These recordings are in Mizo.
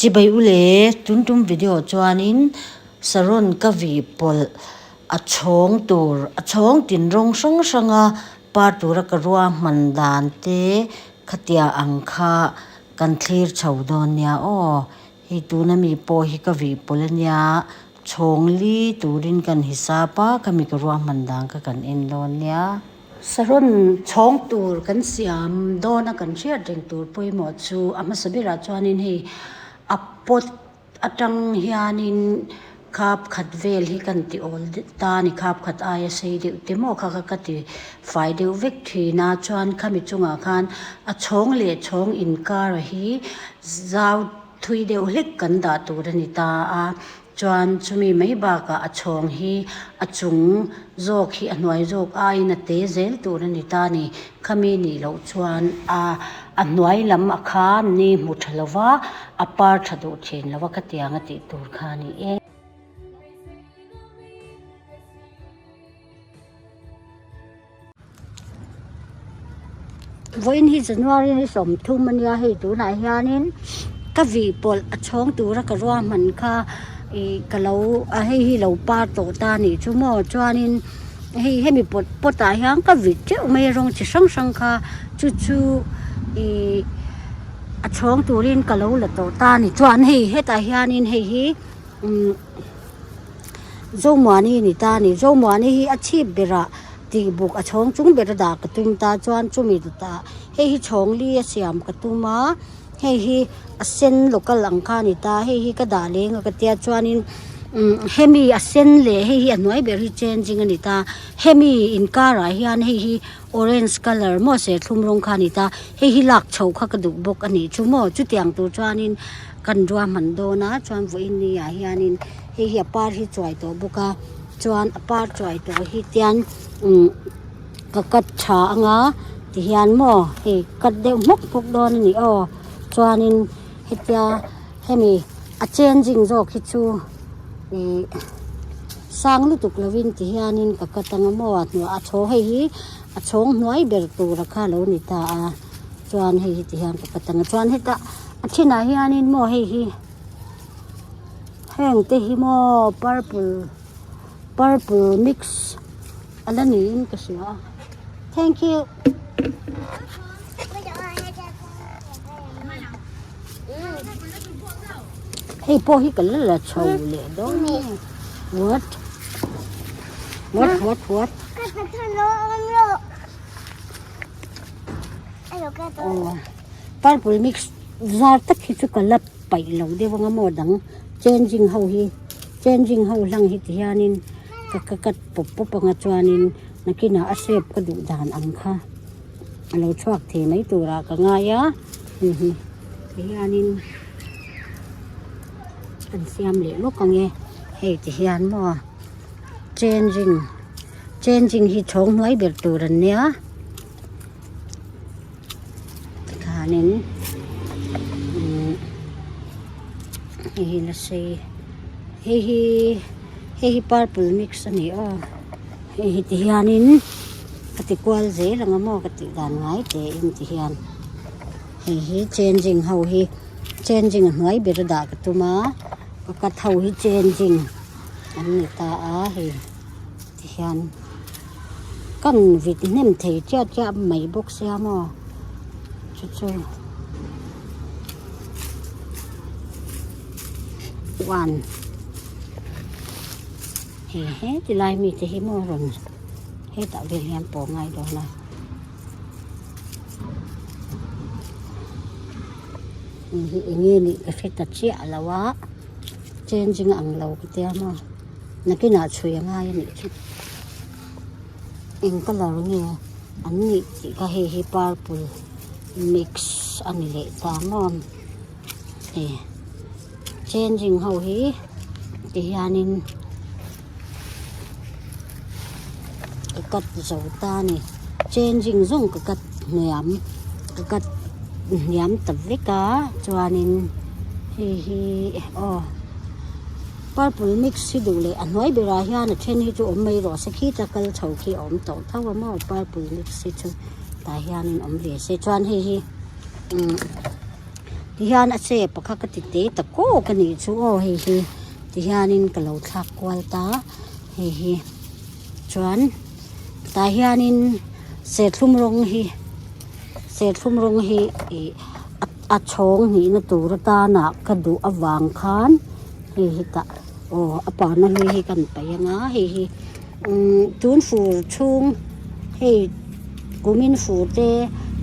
Chibai u le, tun tum video chuanin saron ka vih pawlh a chhawng tur, a chhawng tin rawng hrang hranga par tura ka ruahman dan te khatia ang kha kan thlir chho dawn nia aw. Hei tuna mi pawh hi ka vih pawlh ania, chhawng li turin kan hisap a, khami ka ruahman dan kha kan en dawn nia. Saron chhawng tur kan siam dawn a kan hriat reng tur pawimawh chu a hmasa berah chuanin hei a pot atang hianin khap khat vel hi kan ti awl ta a ni khap khat aia sei deuh te maw kha kha ka ti fai deuh vek thin a chuan khami chungah khan a chhawng leh chhawng inkar hi zau thui deuh hlek kan dah tur a ni ta a. Chuan chumi mai bakah a chhawng hi a chung zawk hi a hnuai zawk aiin a te zel tur a ni ta a ni. Khami nih loh chuan a a hnuai lam a kha ni hmu tha lo va, a par tha duh thin lo va khatiang a tih tur kha a ni e. Vawiin hi January ni 30 a nia hei tunah hianin ka vih pawlh a chhawng tura ka ruahman kha ih ka lo a hei hi lo par tawh ta a nih chu maw chuanin hei hemi pawt pawt ah hian ka vit teuh mai a rawng chi hrang hrang kha chu chu ih a chhawng turin ka lo la tawh ta a ni chuan hei hetah hianin hei hi umm. Zomuani ni ta a ni. Zomuani hi a chhip berah tih buk a chhawng chung ber a dah ka tum ta chuan chumi dawtah hei hi chhawng li a siam ka tum a hei hi a sen local ang kha a ni ta hei hi ka dah leng a ka tia chuanin umm hemi a sen leh hei hi a hnuai ber hi changing a ni ta hemi inkarah hian hei hi orange colour maw serthlum rawng kha a ni ta hei hi lak chhoh kha ka duh bawk a nih chu maw chutiang tur chuanin kan ruahman dawn a chuan vawiin ni ah hianin hei hi a par hi chuai tawh bawk a chuan a par chuai tawh hi tian umm ka cut tha anga tihian maw hei cut deuh hmawk hmawk dawn a ni aw chuanin hetia hemi a changing zawk hi chu ih sang lutuk lovin tihianin ka cut anga maw a hnuai a chhawng hei hi a chhawng hnuai ber tura kha a lo ni ta a chuan hei hi tihian ka cut anga chuan heta a thinah hianin maw hei hi. Heng te hi maw purple purple mix a la niin ka hria a thank you. Hei pawh hi ka la la chho leh dawn nge what what what what aw purple mix zar tak hi chu ka la paih lo deuh anga maw dang changing ho hi changing ho hlang hi ti hianin ka ka cut pawp pawp anga chuanin nakinah a shape ka duh dan ang kha a lo chhuak thei mai turah ka ngai a hei hi ti hianin kan siam leh lawk ang e hei ti hian maw changing changing hi chhawng hnuai ber tur an nia. Tikhanin umm hei hi la sei hei hi hei hi purple mix a ni aw hei hi ti hianin ka ti kual zel ang a maw ka tih dan ngai tein ti hian hei hi changing ho hi changing a hnuai ber a dah ka tum a ka cut ho hi changing an ni ta a hei. Tihian kan vit hnem thei chiah chiah mai bawk sia maw chu chu one he he ti lai mi te hi maw rawn hetah vel hian pawh ngai dawn a hei hi eng nge nih ka hre ta chiah lo a changing ang lo ka tia maw. Nakinah chhui a ngai a nih chu. Eng colour nge an nih tih kha hei hi purple mix a ni leh ta maw hei changing ho hi ti hianin ka cut zo ta a ni changing zawng ka cut hniam ka cut hniam ta vek a chuanin hei hi aw. Purple mix hi duh leh a hnuai berah hian a then hi chu awm mai rawh se khita kal chho khi a awm tawh tho a maw purple mix hi chu tah hianin awm ve se chuan hei hi umm. Tihian a shape kha ka ti te ta kawk a nih chu aw hei hi tihianin ka lo thlak kual ta hei hi chuan tah hianin serthlum rawng hi serthlum rawng hi ih a chhawng hnihna tur atana ka duh avang khan hei hi tah aw a parna hlui hi kan paih anga hei hi umm tun fur chhung hei kumin fur te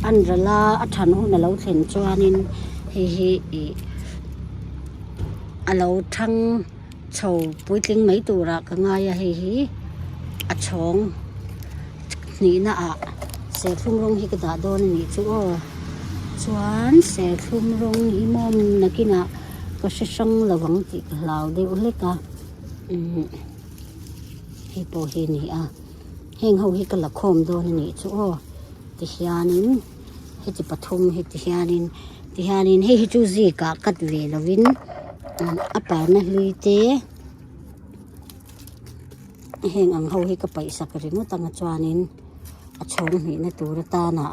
an ral a a than hun a lo thlen chuanin hei hi ih a lo thang chho puitling mai turah ka ngai a hei hi a chhawng hnihna ah serthlum rawng hi ka dah dawn a nih chu aw chuan serthlum rawng hi maw nakinah ka hre hrang lo ang tih ka hlau deuh hlek a umm hei pawh hi a ni a heng ho hi ka la khawm dawn a nih chu aw tihianin heti pathum hi tihianin tihianin hei hi chu zikah cut ve lovin a parna hlui te heng ang ho hi ka paih sak ringawt anga chuanin a chhawng hnihna tur atana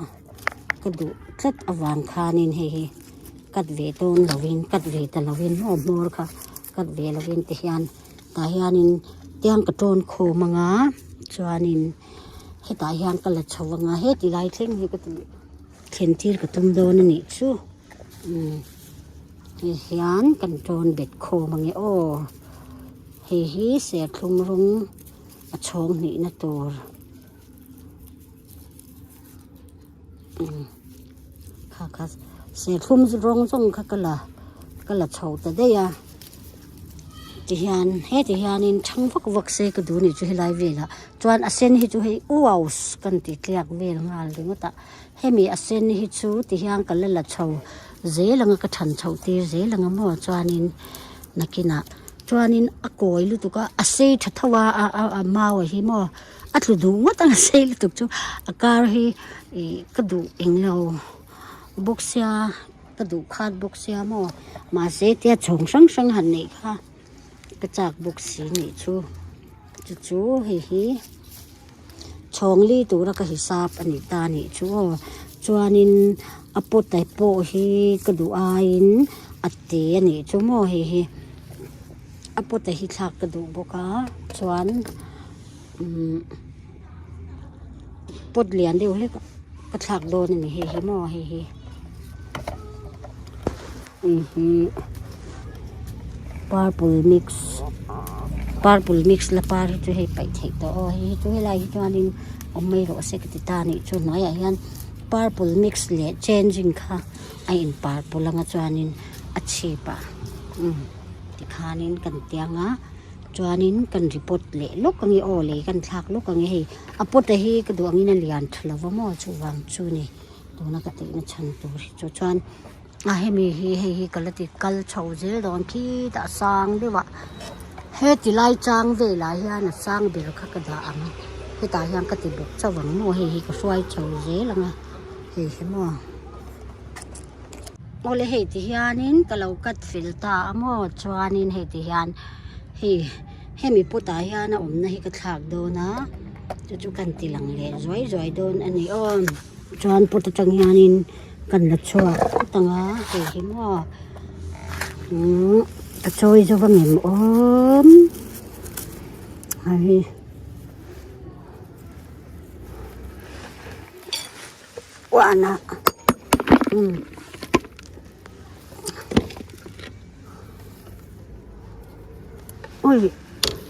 ka duh tlat avang khanin hei hi cut ve dawn lovin cut ve ta lovin maw hmawr kha cut ve lovin tihian tah hianin tiang ka tawn khawm anga chuanin hetah hian ka la chho anga heti lai thleng hi ka ti thlen tir ka tum dawn a nih chu umm hei hian kan tawn bet khawm ange aw hei hi serthlum rawng a chhawng hnihna tur umm kha kha serthlum rawng zawng kha ka la ka la chho ta daih a tihian heti hianin thang vak vak se ka duh a nih chu helai velah chuan a sen hi chu hei uaus kan ti tliak vel nghal ringawt a hemi a sen hi chu tihian ka la la chho zel anga ka than chhoh tir zel anga maw chuanin nakinah chuanin a kawi lutuk a a sei tha tho a a a mau a hi maw a tlu duh ngawt ang a sei lutuk chu a kar hi ih ka duh englo bawk sia ka duh khat bawk sia maw mahse tia chhawng hrang hrang han neih kha ka chak bawk si nih chu chu chu hei hi chhawng li tura ka hisap a nih ta nih chu aw chuanin a pot a pawh hi ka duh aiin a te a nih chu maw hei hi a pot a hi thlak ka duh bawk a chuan umm pot lian deuh hlek ka thlak dawn a ni hei hi maw hei hi hei hi purple mix purple mix la par hi chu hei paih theih tawh aw hei hi chu helai hi chuanin awm mai rawh se ka ti ta a nih chu hnuaiah hian purple mix leh changing kha a in purple anga chuanin a chhip ah umm tikhanin kan tiang a. Chuanin kan report leh lawk ange aw lei kan thlak lawk ange hei a pot a hi ka duh angin a lian tha lova maw chuvang chu ni tuna ka tihna chhan tur hi chu chuan a hemi hi hei hi ka la ti kal chho zel dawn khitah a sang deuh a heti lai chang velah hian a sang ber kha ka dah ang hetah hian ka ti bawk chauh ang maw hei hi ka hruai chho zel ang a hei hi maw. Awle hei ti hianin ka lo cut fel ta a maw chuanin hei ti hian hei hemi putah hian a awmna hi ka thlak dawn a chu chu kan ti lang leh zuai zuai dawn a ni aw chuan put atang hianin kan la chhuak phawt ang a hei hi maw umm ka chawi zo va ngem awm hei. Uana umm ui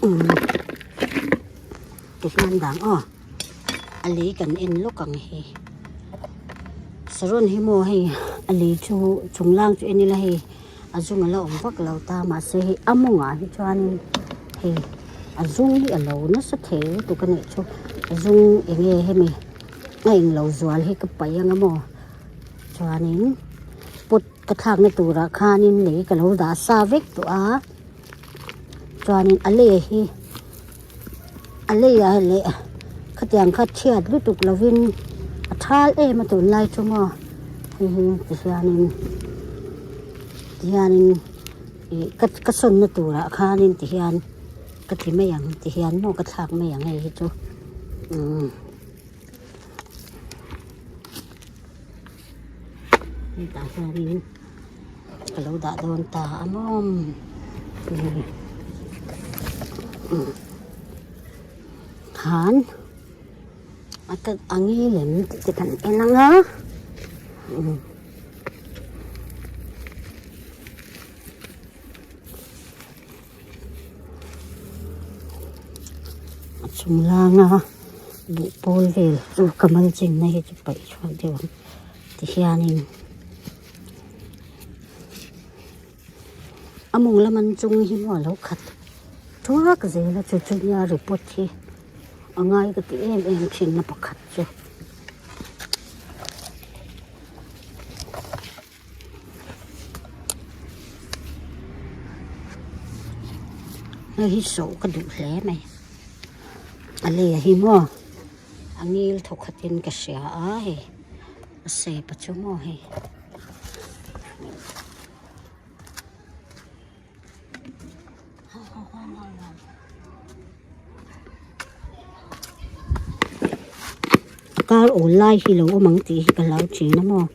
umm tikhan dang aw a lei kan en lawk ang hi saron hi maw hei a lei chu chung lang chu en ila hei a zung a la awm vak lo ta mahse hei a mawngah hi chuanin hei a zung hi a lo nasa thei lutuk a nih chu a zung eng nge hemi. A englo zual hi ka paih anga maw chuanin pot ka thlakna turah khanin lei ka lo dah sa vek tawh a chuanin a lei hi a leiah leh khatiang kha chhiat lutuk lovin a thal em a tunlai chu maw hei hi tihianin tihianin ih ka ka sawnna turah khanin tihian ka ti mai ang tihian maw ka thlak mai ang hei hi chu umm. Hetah hianin. ka lo dah dawn ta a maw khan a a ngil em tih te kan en ang a. A chung langa buh pawl vel chu ka mal chenna hi chu paih chhuak deuh ang ti hianin a mawng lam an chung hi maw a lo khat thuak zel a chu chu nia report hi a ngai ka ti em em thin a pakhat chu. Hei hi sawh ka duh hle mai a lei hi maw a ngil thaw khatin ka hria a hei a sep a chu maw hei. A kar awl lai hi lo awm ang tih hi ka hlau thin a maw.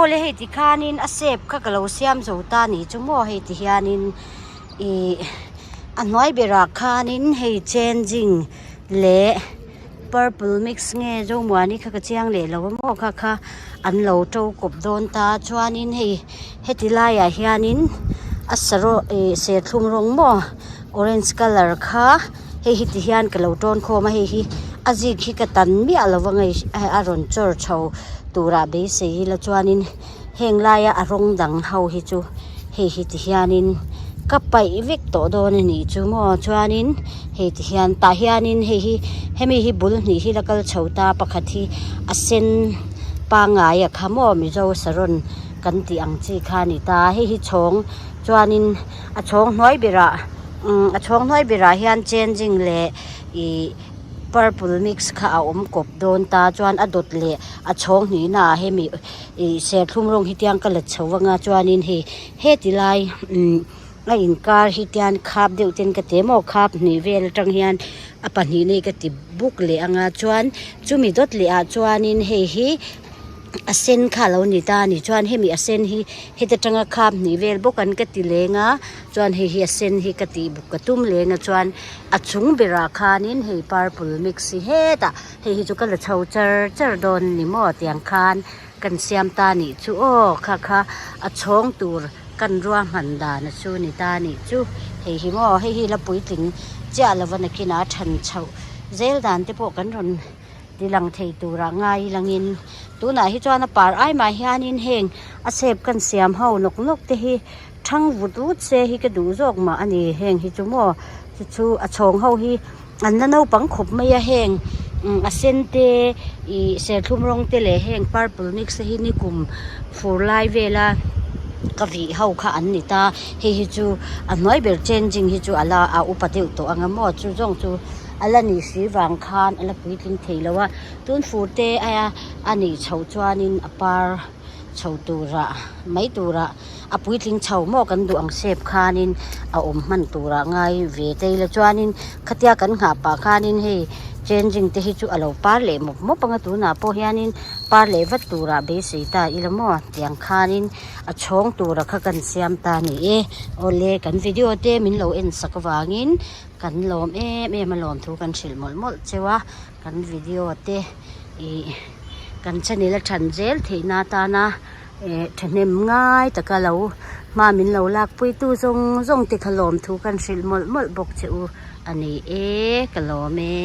Awle hei ti khanin a sep kha ka lo siam zo ta ni chu maw hei ti hianin ih a hnuai berah khanin hei changing leh purple mix nge zomuani kha ka chiang leh lo a maw kha kha an lo to kawp dawn ta chuanin hei heti laiah hianin a saraw ih serthlum rawng maw orange colour kha hei hi ti hian ka lo tawn khawm a hei hi a zik hi ka tan miah lo va ngei a rawn chawr chho turah beisei ila chuanin heng laia a rawng dang ho hi chu hei hi ti hianin ka paih vek tawh dawn a nih chu maw chuanin hei ti hian tah hianin hei hi hemi hi bul hnih hi la kal chho ta pakhat hi a sen pangngai a kha maw mizo saron kan tih ang chi kha a ni ta hei hi chhawng chuanin a chhawng hnuai berah umm a chhawng hnuai berah hian changing leh ih purple mix kha a awm kawp dawn ta chuan a dawt leh a chhawng hnihna ah hemi ih serthlum rawng hi tiang ka la chho anga chuanin hei heti lai umm a inkar hi tian khap deuh ten ka ti maw khap hnih vel atang hian a pahnih nei ka ti buk leh anga chuan chumi dawt leh ah chuanin hei hi a sen kha alo ni ta a ni chuan hemi a sen hi heta tanga khap hnih vel bawk an ka ti leng a chuan hei hi a sen hi ka tih buk ka tum leng a chuan a chung berah khanin hei purple mix hi hetah hei hi chu ka la chho char char dawn a ni maw tiang khan kan siam ta nih chu aw kha kha a chhawng tur kan ruahman dan a chu ni ta nih chu hei hi maw hei hi la puitling chiah lova nakinah a than chhoh zel dan te pawh kan rawn ti lang thei turah ngai langin tunah hi chuan a par ai mah hianin heng a shape kan siam ho nawk nawk te hi thang vut vut se hi ka duh zawk mah a ni heng hi chu maw chu chu a chhawng ho hi an la naupang khawp mai a heng a sen te ih serthlum rawng te leh heng purple mix te hi nikum fur lai vela ka vih ho kha an ni ta hei hi chu a hnuai ber changing hi chu a la a upa deuh tawh ang a maw chu zawng chu. A la nih si vang khan a la puitling thei lo a, tun fur te aia a nih chhoh chuanin a par chho turah mai turah a puitling chho maw kan duh ang sep khanin a awm hman turah ngai ve ta ila chuanin khatia kan nghah pah khanin hei changing te hi chu a lo par leh mawp mawp ang a tunah pawh hianin par leh vat turah beisei ta ila maw tiang khanin a chhawng tura kha kan siam ta a ni e awle kan video te min lo en sak avangin. Kan lawm em em a lawm thu kan hrilh mawlh mawlh cheu a, kan video te ih kan channel a than zel theih na atana eh thahnem ngai taka lo hma min lo lak pui tu zawng zawng te kha lawm thu kan hrilh mawlh mawlh bawk che u a ni e ka lawm e.